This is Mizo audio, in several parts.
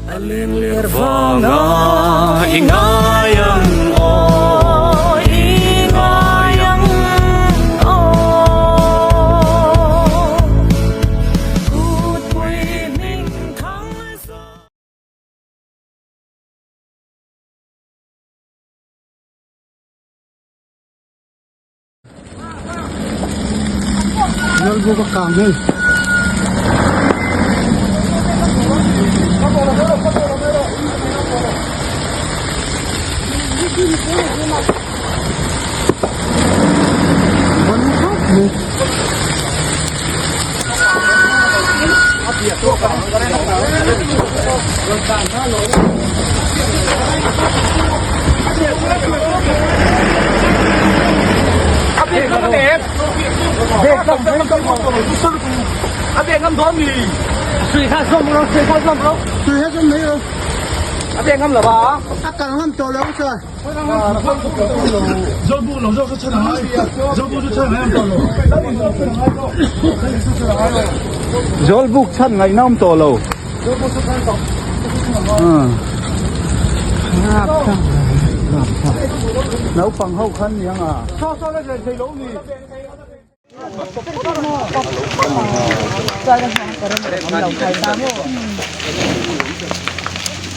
A lengler vanga i ngai ang aw, i ngai ang aw. Kutpui hming thang zawn. Lalbuk a kang hei. Ban khawp mai. A kal ngam tawh lo chuan. Zawlbuk chhan ngaihna awm tawh lo. Naupang ho khan ni ang a.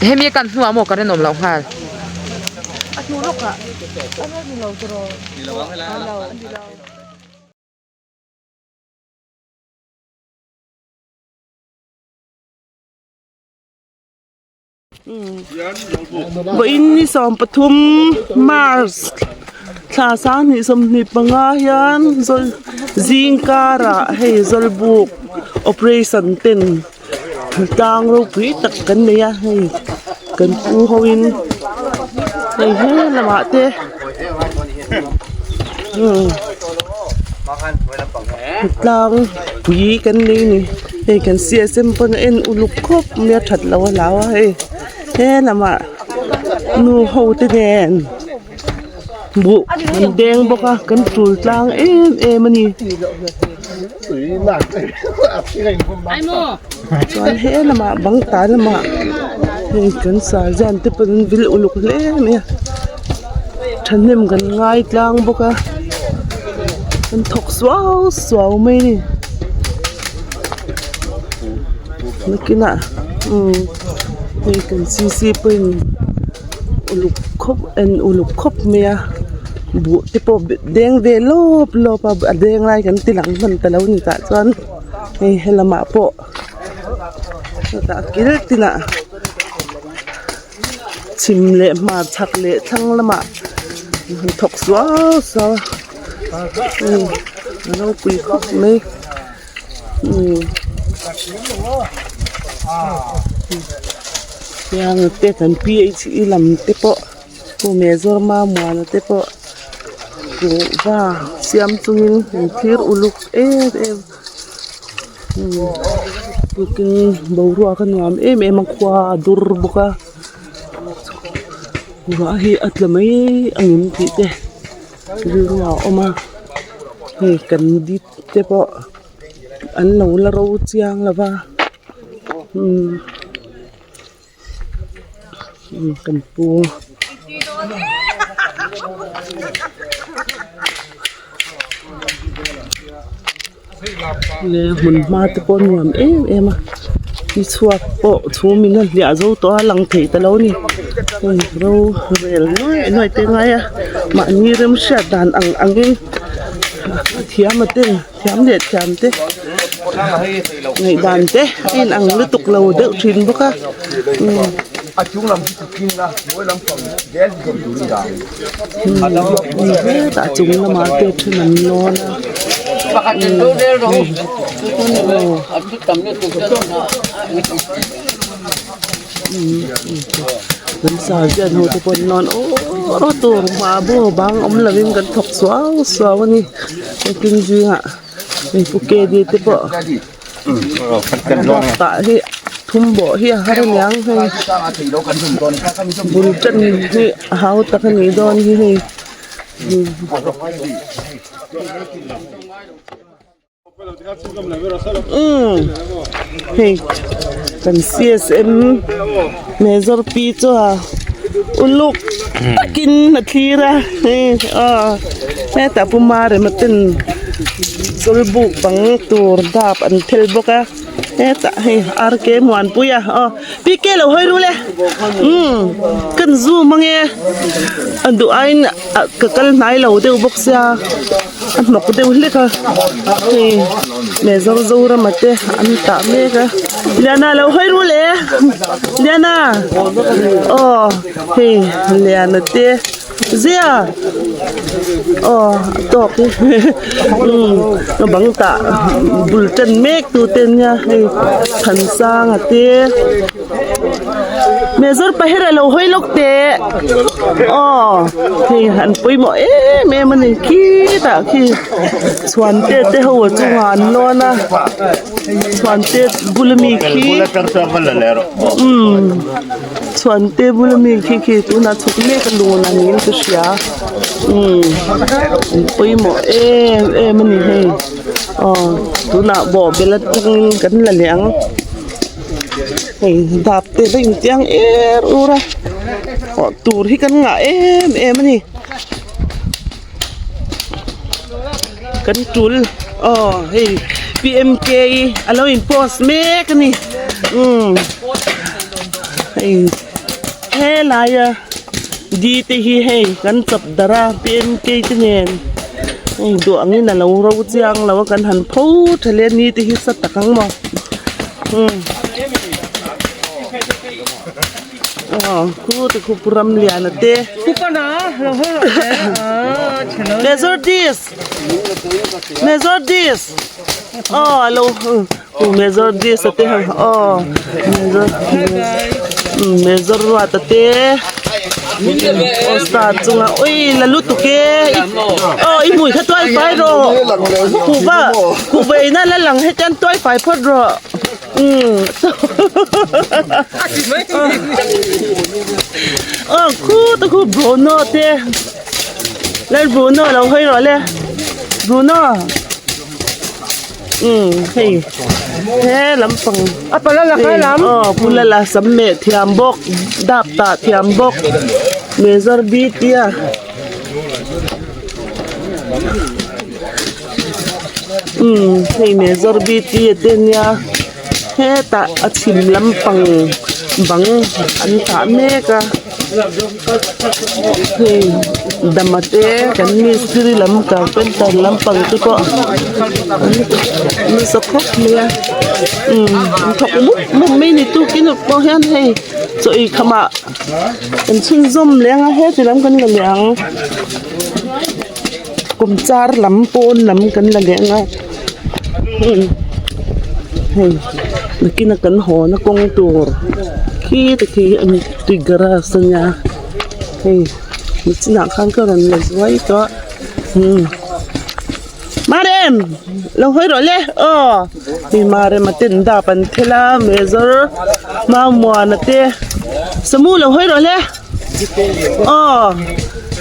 Hemi kan hnuah maw ka rinawm loh nghal. Vawiin ni 13 March thla 2025 hian zawl zing karah hei Zawlbuk operation ten tlang ropui tak kan nei a hei kan pu ho in hei he lamah te tlang pui kan nei a ni hei kan csm pawn a en uluk khawp mai a that loh a hlau a hei he lamah nu ho te nen buh an deng bawk a kan tul tlang em em a ni. Chuan he lamah bang ta lamah hei kan sergeant te pawh an vil uluk hle mai a thahnem kan ngai tlang bawk a an thawk suau suau mai a ni nakinah umm hei kan cc pawhin uluk khawp en uluk khawp mai a buh te pawh deng ve lawp lawp a a deng lai kan ti lang hman ta lo ni tah chuan hei helamah pawh chutah kil tinah chhim leh hmar chhak leh thlang lamah an thawk suau suau a umm a ropui khawp mai umm tiang te kan phe lam te pawh. Chumi Zorama muana te pawh kuhva siam chungin an thlir uluk em em tukin boruak a nuam em em a khua a dur bawk a ruah hi a tla mai ang em tih te rilru ah a awm a hei kan dip te pawh an lo la ro chiang lo va umm. Kan pu leh hmun hma te pawh a nuam em em a ni chhuak pawh chhum in a hliah zo tawh a lang thei ta lo a ni hei ro rel nuai nuai te a ngai a mahni remhriat dan ang ang in a thiam a ten. Thiam leh thiam te ngaihdan te a inang lutuk lo deuh thin bawk a hetah chung lamah te then an lawn a kan sergeant ho te pawh an lawn aww tur hma bawk bang awm lovin kan thawk suau suau a ni. Hengtin zingah hei pu kd te pawh tah hi thum bawh hi a har aniang hei bul tan hi a hau tak a nih dawn hi hei. Umm hei kan CSM major pi chu a uluk takin a thlir a hei aw hetah pu Marema ten zawlbuk bang tur dap an phel bawk a hetah hei RK Muanpuia aw PK lo hawi rul e umm kan zoom ange a duh aiin ka kal hnai lo deuh bawk sia. A hnawk deuh hlek a hei Mezawr Zorama te an tah mek a Liana lo hawi rul e Liana aw hei Liana te zia aw a tawk hi umm bang tah bul tan mek tu te nia hei Thansanga te. Mezawr pahera lo hawi lawk teh aw hei an pawimawh em em a ni khitah khi chhuante te ho a chungah an lawn a chhuante bula mi khi umm chhuante bula mi khi khi tunah chhuk mek a lun a niin ka hria umm an pawimawh em em a ni hei aw tunah bawhbel atangin kan la leh ang. Hei dap te a intiang er ur a awh tur hi kan ngah em em a ni kan tul aw hei P M K a lo in post mek a ni umm hei helaia di te hi hei kan chawp darh a P M K te nen hei duh angin a lo ro chiang lo a kan han pho tha hle a ni te hi sa tak ang maw. Aw khu te khu pu Ramliana te Major dis Major dis aw alo pu Major dis a te ho aw Major Major Ruata te aw star chunga ui la lutuk e aw i hmui kha tuai fai rawh khuva khuva ina la lang hetiang tuai fai phawt rawh umm aw khu te khu Bruno te lal Bruno lo hawi rawh le Bruno. Umm hei he lampang aw pu lala sam meh thiam bawk dap tah thiam bawk mezar bi tia umm hei mezar bi tia te nia hetah a chhim lampang bang an tah mek a. Hei dama te kan mistiri lam carpenter lampang te pawh an nasa khawp mai a umm an thawk mup mup mai a ni tukin pawh hian hei chaw ei khamah an chhunzawm leh ang a heti lam kan la leh ang kum char lam pawn lam kan la leh ang a umm hei nakina kan haw na kawng tur khi te khi a ni. Tui garage a nia hei nichinah khan ka rawn la zuai tawh umm Marem lo hawi rawh le aw hei Marem a ten dap an thel a Major Maumuana te Samu lo hawi rawh le aw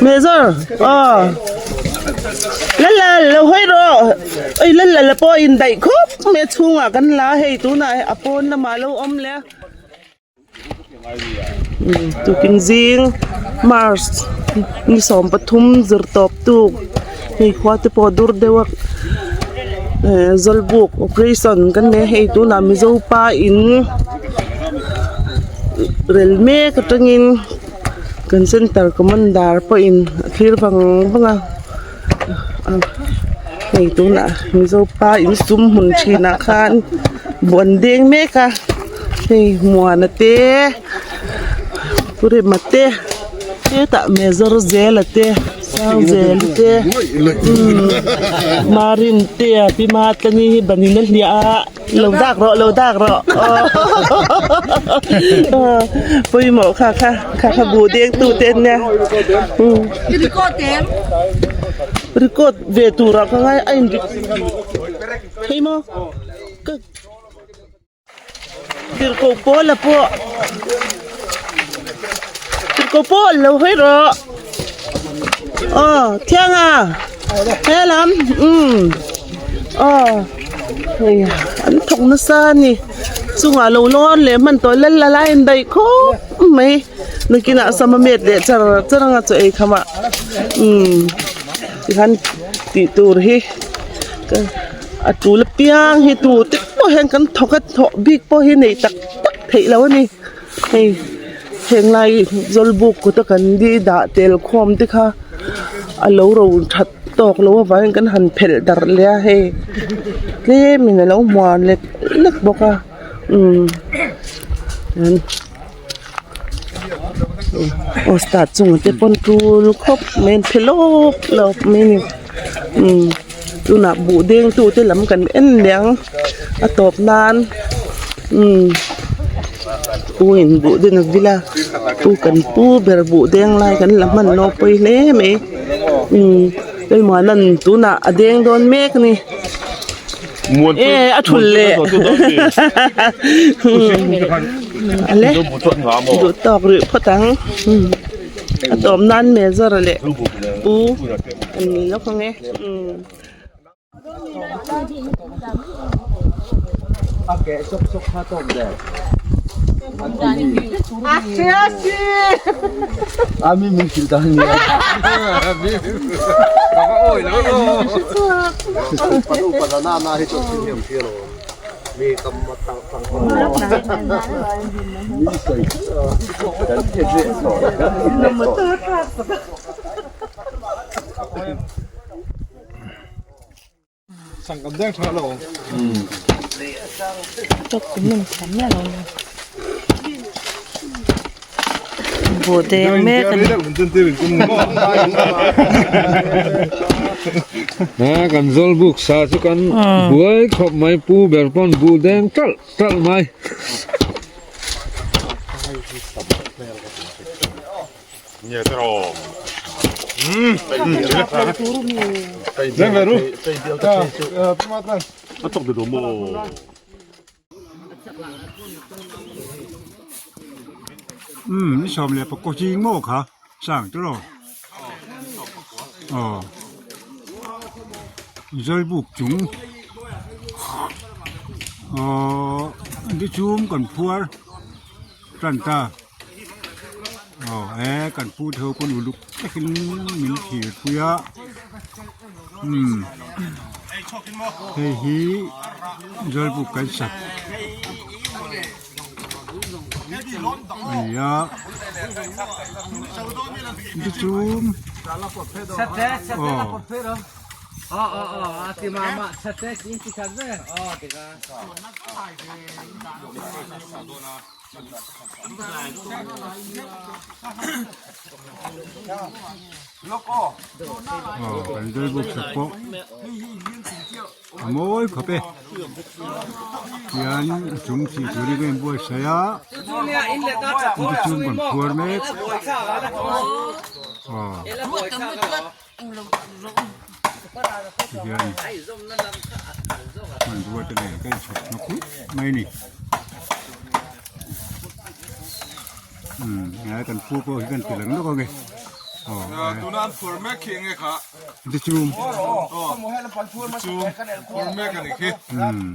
Major aw Lalal lo hawi rawh oi Lalal a pawh a indaih khawp mai a chhungah kan la a hei tunah a pawn lamah a lo awm leh a. Tukin zing March ni 13 zir tawp tuk hei khua te pawh dur deuh a eh zawlbuk operation kan nei a hei tunah mizo pa in rel mek atangin kan center commander pawhin a thlir vang vang a hei tunah mizo pa in sum hmun thinah khan buan deng mek a hei muana te pu rema te hetah mezawr zela te sangzela te umm marin te a pi matlani hi banin a hliah a lo dak rawh lo dak rawh aw pawimawh kha kha kha kha buh deng tu te ania umm record ve turah ka ngai a in thei maw ka. Tirhkoh pawl a pawh Tirhkoh pawl lo hawi rawh aw thiang a he lam umm aw. Hei an thawk nasa a ni chungah lo lawn leh hman tawh lal la lai an daih khawp mai nakinah sama met leh char char anga chaw ei kham ah umm tikhan tih tur hi a tul apiang hi tu te pawh hian kan thawk a thawh bik pawh hi nei tak tak theih loh a ni hei heng lai zawlbuk kawta kan di dah tel khawm te kha a lo ro that tawk loh avangin kan han phelh darh leh a hei tlemin a lo hmuan lek lek bawk a umm aw star chungah te pawn tul khawp mai an phe lawp lawp mai a ni umm tunah buh deng tu te lam kan en leh ang a tawp nan umm pu in buh den a vil a pu kan pu ber buh deng lai kan la hman lo pawi hle mai umm Lalmuana'n tunah a deng dawn mek a ni e a thul leh ale duh tawk rih phawt ang a tawp nan mezar leh pu an ni lawk ang e. Buh deng mek a ni. Ha kan zawlbuk sa chu kan buai khawp mai pu ber pawn buh deng talh talh mai. Umm ni sawm leh pakua chi maw kha sang te rawh aw zawlbuk chung aww di chhum kan phuar tan ta. Aw he kan pu te ho pawn uluk takin min thlir pui a umm hei hi zawlbuk kan sak a ni a tichuan aw. Aw kan zawlbuk sak pawh a mawi khawp e tian a chung chih turin ka inbuatsaih a inti chung kan phuar mek aw tihian hmanrua te nen ka inchhawp hnawk rup mai a ni umm helai kan pu pawh hi kan ti lang lawk ang e aw tuna an phuar mek khi enge kha dichum dichum phuar mek a ni khi umm.